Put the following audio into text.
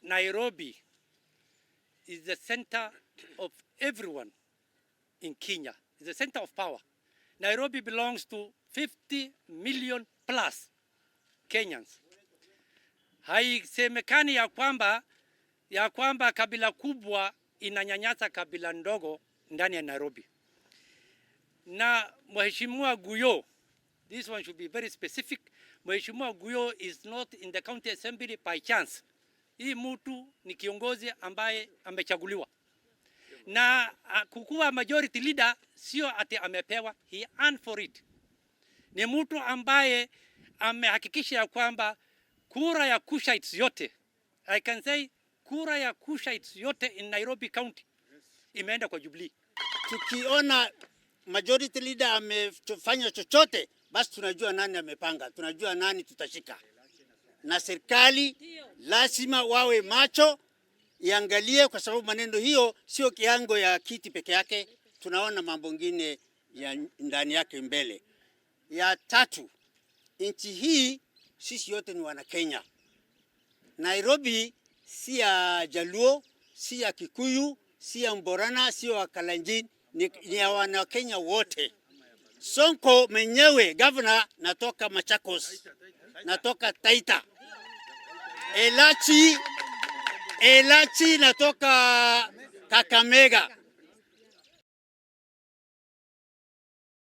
Nairobi is the center of everyone in Kenya. It's the center of power. Nairobi belongs to 50 million plus Kenyans. Haisemekani ya kwamba kabila kubwa inanyanyasa kabila ndogo ndani ya Nairobi. Na Mheshimiwa Guyo, this one should be very specific. Mheshimiwa Guyo is not in the county assembly by chance. Hii mtu ni kiongozi ambaye amechaguliwa na kukuwa majority leader sio ati amepewa, he earned for it. Ni mtu ambaye amehakikisha ya kwamba kura ya Cushites yote, I can say kura ya Cushites yote in Nairobi County imeenda kwa Jubilee. Tukiona majority leader amefanya chochote, basi tunajua nani amepanga, tunajua nani tutashika, na serikali lazima wawe macho iangalie, kwa sababu maneno hiyo sio kiango ya kiti peke yake, tunaona mambo ngine ya ndani yake mbele. Ya tatu, nchi hii sisi yote ni wana Kenya. Nairobi si ya Jaluo, si ya Kikuyu, si ya Mborana, si ya Kalenjin, ni ya wana Kenya wote. Sonko mwenyewe governor, natoka Machakos, natoka Taita. Elachi, Elachi natoka Kakamega.